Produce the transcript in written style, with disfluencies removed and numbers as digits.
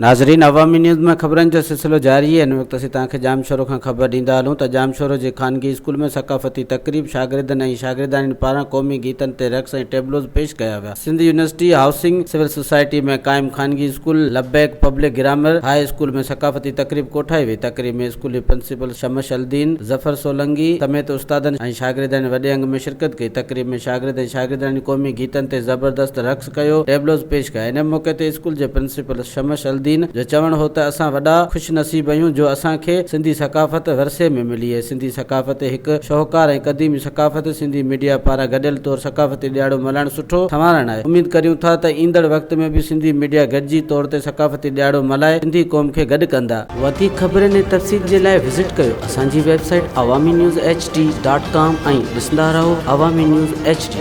ناظرين عوامي نيوز ۾ خبرن جو سلسلو جاري آهي هن وقت اسين توهان کي ڄامشورو کان خبر ڏيندا هلون ته ڄامشورو جي خانگي اسڪول ۾ ثقافتي تقريب شاگردن ۽ شاگردياڻين پاران قومي گيتن تي رقص ۽ ٽيبلوز پيش ڪيا ويا Sindh university housing civil society ۾ قائم خانگي school Labbaik public grammar high school ۾ ثقافتي تقريب ڪوٺائي وئي تقريب ۾ اسڪول جي پرنسپل شمش الدين ظفر سولنگي سميت استادن ۽ شاگردياڻين وڏي انگ ۾ شرڪت ڪئي تقريب ۾ شاگرد ۽ شاگردياڻين قومي گيتن تي زبردست رقص ڪيو ٽيبلوز پيش ڪيا ان موقعي تي اسڪول جي پرنسپل شمش الدين جو چوڻ هو ته اسان وڏا خوش نصيب آهيون جو اسان کي سنڌي ثقافت ورثي ۾ ملي ۽ سنڌي ثقافت هڪ شاهوڪار ۽ قديم ثقافت سنڌي ميڊيا پاران گڏيل طور ثقافتي ڏهاڙو ملهائڻ سٺو سنوارڻ آهي اميد ڪريون ٿا ته ايندڙ وقت ۾ به سنڌي ميڊيا گڏجي طور تي ثقافتي ڏهاڙو ملهائي سنڌي قوم کي گڏ ڪندا. وڌيڪ خبرن ۽ تفصيل جي لاء وزٽ ڪيو اسان جي website Awami news H D dot com ۽ ڏسندا رهو عوامي نيوز ايڇ ڊي.